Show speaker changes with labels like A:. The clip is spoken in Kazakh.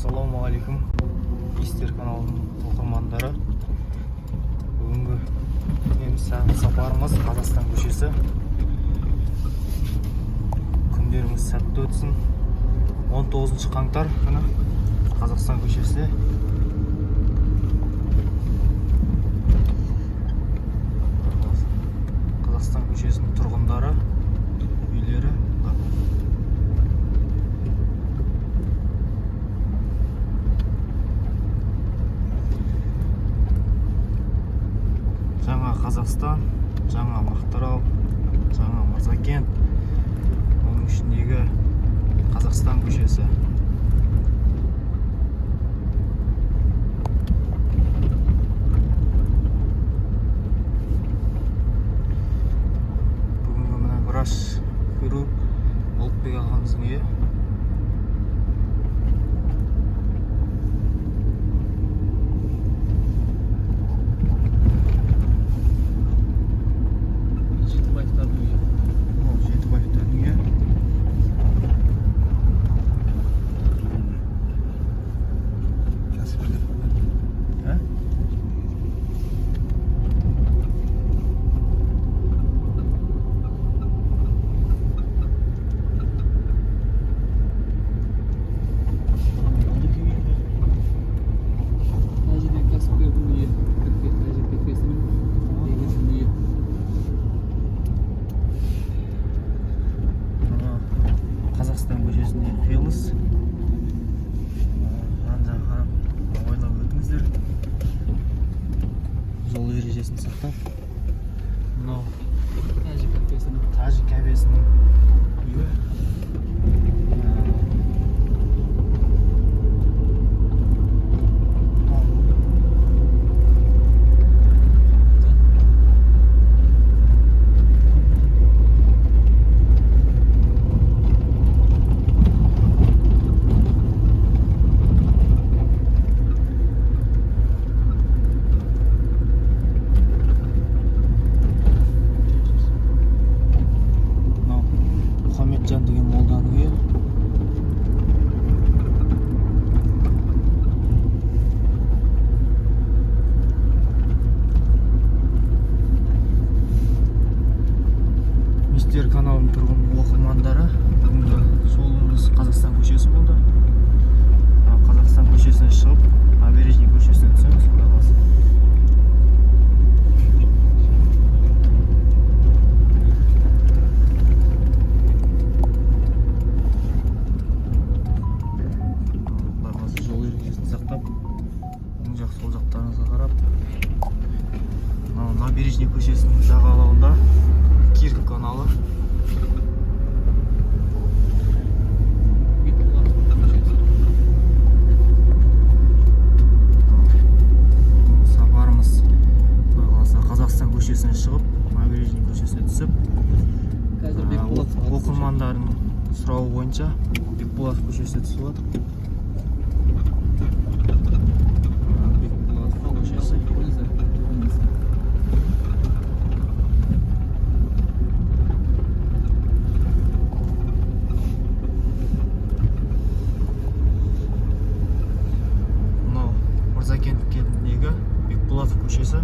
A: Ассалаумағалейкум, Истер каналының оқырмандары! Бүгінгі неміз сапарымыз Қазақстан көшесі. Күндеріңіз сәтті өтсін! 19 қаңтар күні Қазақстан көшесіне. Қазақстан көшесінің тұрғындары, үйлері. Жаңа Қазақстан, Жаңа Мақтарал, Жаңа Мырзакент, оның ішіндегі Қазақстан көшесі. Бүгінгі мына врач, хирург Ұлықбек ағамыздың үйі.
B: Жетібаевтардың үйі.
A: Мынау Жетібаевтардың үйі.
C: Кәсіпкерлер.
A: Ә?
B: Мына жерде кәсіпкердің үйі. Тәжі кәкесінің егесінің үйі.
A: Мына Қазақстан көшесінде қиылыс. Жан жағын қарап, абайлап өтіңіздер, жол ережесін сақтап. Мынау
B: Тәжі кәкесінің.
A: Тәжі кәбесінің үйі. Мынау Мұхаммеджан деген молданың үйі. Мистер каналының тұрғын оқырмандары, бүгінгі жолымыз Қазақстан көшесі болды. Мынау Қазақстан көшесіне шығып, Набережный көшесіне түсеміз, құдай қаласа. Құдай қаласа, жол ережесін сақтап, оң жақ, сол жақтарыңызға қарап. Мынау Набережный көшесінің жағалауында Киров каналы.
B: Бекболатов көшесі.
A: Бүгінгі сапарымыз, құдай қаласа, Қазақстан көшесіне шығып, Набережный көшесіне түсіп,
B: Қазір Бекболатов
A: оқырмандардың сұрауы бойынша Бекболатов көшесіне түсіп жатырмық. Бекболатов көшесі.
B: Көшесі.
A: Мынау Мырзакент кентіндегі Бекболатов көшесі.